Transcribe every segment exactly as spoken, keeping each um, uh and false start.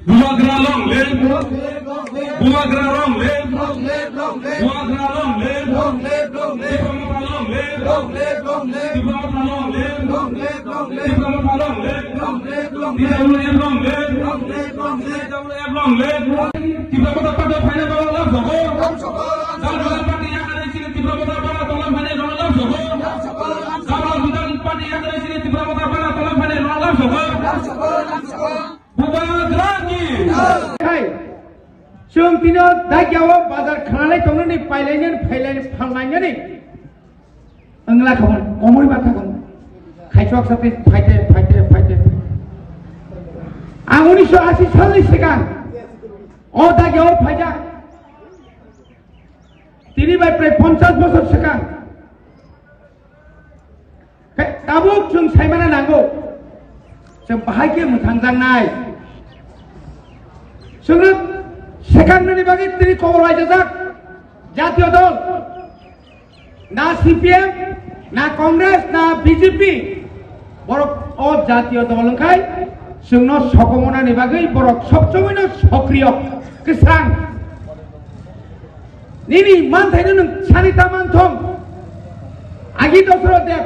Bubagra long live! Bubagra long live! Bubagra long live! Tipra Motha long live! Tipra Motha long live! Tipra Motha long live! T W F long live! T W F long live! Tipra Motha party phaina bala love sogo. Jamatia party yakare sini Tipra Motha bala tola phaina bala love sogo. Jamatia party yakare sini Tipra Motha bala tola phaina bala love sogo. Bubagra ki. Hai. Chwng tino dagiao bazar khanalai tongnani pailainani phailaini phalnainani. Wngla khamon, omoi bakha khamon. Khaichok sate phaite, phaite, phaite. Ang unisho ashi salni sikang o dagiao phaijak. Tini bai prai ponchas bosor sikang. Khe tabuk chwng saimana nango. Chwng bahai khe mwthangjaknai. Chwngno sekanmani bagwi tini kobor laijajak. Jatiyo dol. Na C P M, na Congress, na B J P. Borok o jatiyo dol wngkhai chwngno sokomonani bagwi borok sobsomoino sokriyo kwsang. Nini manthaino nwng sani ta manthong. Agi Dosro Deb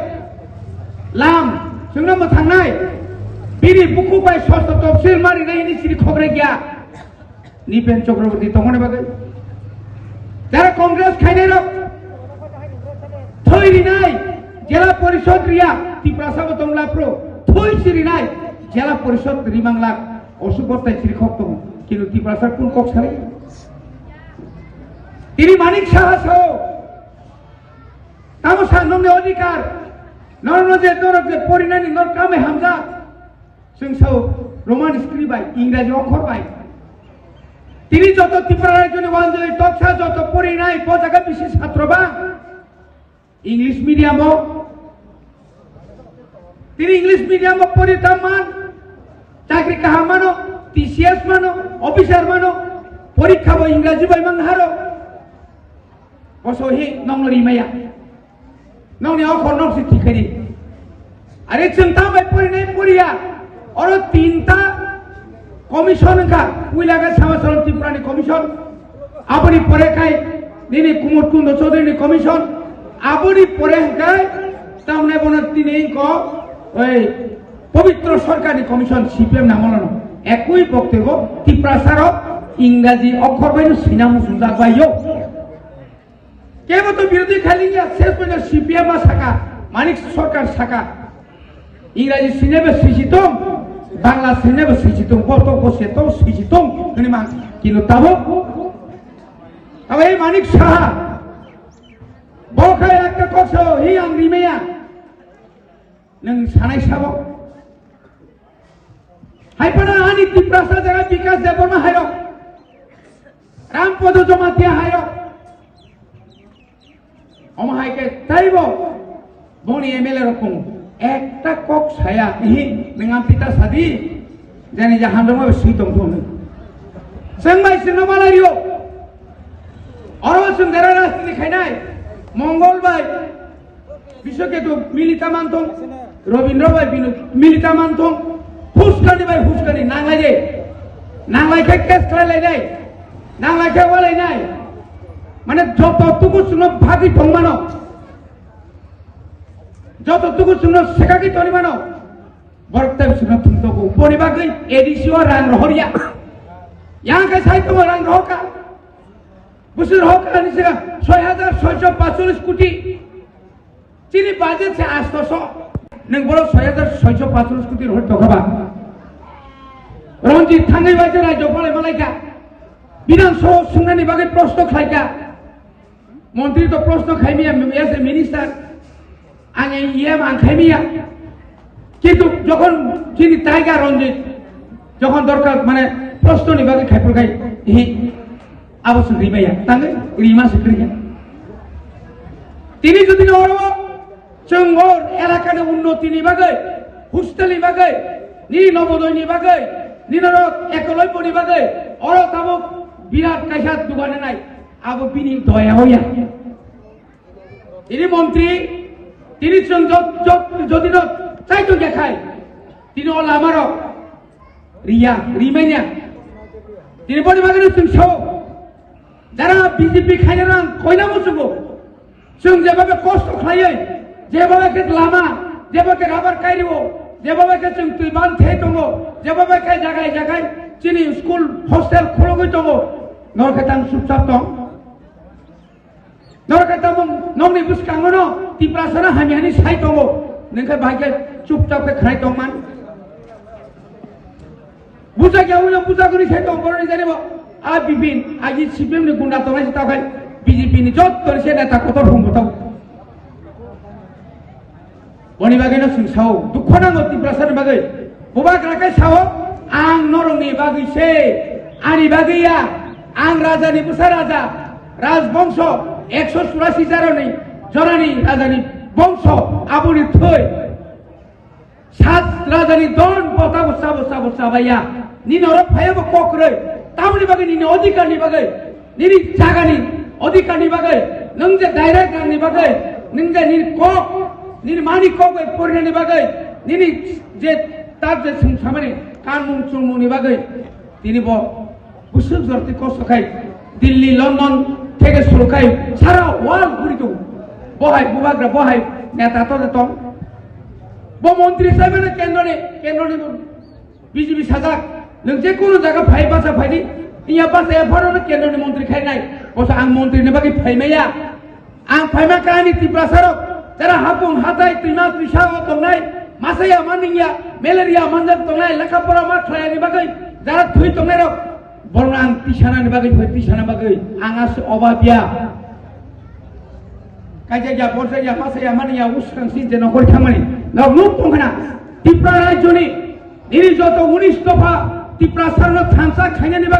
lam chwngno mwthangnai. Bini bukhuk bai sosto topsil ma rinai hini siri khokre gya. Nipen Chakraborty tongmani bagwi. Jara Congress khainai rok thoi rinai jela porishod riya Tiprasa bo tongla pro thoi si rinai jela porishod rimangla osuk bostai siri khok tongo. Kintu Tiprasa kun kok sari? Tini Manik Saha sao, tamo sa nongni odhikar, norokno je, norok je porinani norok kamai hamjak, chwng sao Roman script bai, Ingraji okhor bai. Tini joto Tripura rajyoni wanjali toksa joto porinai bo jaga bisi satro ba. English medium o. Tini English medium o pori ta man, chakri kaham mano, T C S mano, officer mano, porikha bo Ingraji bai mang haro. Boso hi nong ri maya. Nong ni okhor nok si thikhari. Are chwng ta bai pori nai poriya. Oro tinta commission wngkha, puila khe Samacharan Tripura ni commission, aboni pore khai nini Kumar Kundo Chaudhary ni commission, aboni pore hwnkhe tamne bono tini ko oi Pabitra Sarkar ni commission C P M ni amol no ekui boktebo Tiprasa rok Ingraji okhor bai no sina muchungjak bai yo. Kebo to birodhi khailing ya, ses pojjonto C P M a saka, Manik Sarkar saka. Ingraji sinebo siji tong, Bangla sinebo siji tong, bo to bo se to siji tong, hwnwi man. Kintu tabuk, tabuk ei Manik Saha, bo khai ekta kok sao, hi ang rimaya. Nwng sanai sabo. Hai phano ani Tiprasa jaga Bikash Debbarma hairok, Ram Podo Jamatia hairok. Omo hai khe taibo boni M L A rok tongo. Ekta kok saya, ihi, nwng ang pita sadi, jani ja hamjakma bai swi tong thung. Chwng bai chwngno malario. Oro chwng dera rajniti khainai, Mongol bai, Biswaketu milita manthong, Robindra bai binu milita manthong, huskani bai huskani nanglai de. Nanglai khe case khlai lai nai. Nanglai khe walai nai. Mane joto tuku chwngno bhagwi tong mano. Joto tuku chwngno sekagwi toni mano. Borok tai chwngno thum togo. Boni bagwi A D C o rang rohor ya. Yang khe sai tongo rang rohor ka. Bwswk rohor ka ni sika soi hajar soicho pachulis koti. Chini budget se astoso. Nwng borok soi hajar soicho pachulis koti rohor tokha ba. Ranjit thangwi bai je rajyo palai malaikha. Bidhan Sabha swngnani bagwi proshno khlaikha. Montri to proshno khaimiya, as a minister. Ang E M ang khaimiya. Kintu jokhon chini Tiger Ranjit, jokhon dorkar mane proshno ni bagwi khaiphur khai, hi, abo se rimaya, tangwi rima se kriya. Tini jodi no oro chwng or elaka ni unnoti ni bagwi, hostel ni bagwi, nini Nobodoy ni bagwi, nini oro Ekolobyo ni bagwi, oro tabuk birat kaisa dugan nai, abo bini doya hoya. Tini montri, tini chwng jot-, jot-, jodi no chaito ya khai, tini o lama rok, Riya, rimanya. Tini boni bagwi chwng sao. Jara B J P khaina rang koina musugo. Chwng jeba be kosto khlaiwi, jeba be khe lama, jeba khe rubber kairiwo, jeba be khe chwng twi ban thai tongo, jeba be khe jagai jagai chini school hostel khulogwi tongo. Nor khe tang chupchap tong. Norok khe tamo nokni bwskango no Tiprasano hamya hinwi sai tongo, nwng khe bahai khe chupchap khe khnai tongman. Bujakya ulo bujago ni sai tong boroni jani bo. A Bipin, agi C P M ni gunda tongnai se takhai B J P ni jotto ni se neta kotor hum butau. Boni bagwi no chwng sao, dukho nango Tiprasa ni bagwi. Bubagra khe sao, ang norokni bagwi se, ani bagwi ya, ang raja ni bwsa raja, rajbongso ekso churasi jarani, jorani raja ni bongso, aboni thwi. Sat raja ni don bo tabo sabo sabo sabaya. Nini oro phaiya bo kok kwrwi. Tamoni bagwi nini odhikar ni bagwi, nini jaga ni odhikar ni bagwi, nwng je direct rang ni bagwi, nwng je nini kok, nini mani kok bai porina ni bagwi, nini je tar je sung samani kanmung chungmung ni bagwi, tini bo bwswk jorti kosto khai Delhi, London theke suru khai sara world guri tongo. Bohai bubagra, bohai neta to tong. Bo montri sai mane kendro ni, kendro ni B J P sajak. Nwng je kono jaga phai basa phai di. Iya basa ya pharo kendro ni montri khai nai. Bosa ang montri ni bagwi phai maya. Ang phaima kahini Tiprasa rok, jara hapung hatai twima twisa o tongnai, masaya maningya, malaria manjak tongnai, lekha pora ma khlaini bagwi, jara thwi tongnai rok, borok ang tisana ni bagwi, thwi tisana bagwi, ang as obabya. Kaijak ya, borjak ya, masaya maningya, uskang sin je nokori thangmani, nok nuk tongkhana, Tipra rajyoni, nini joto unis dopha, Tiprasa rok thansa khainani bagwi.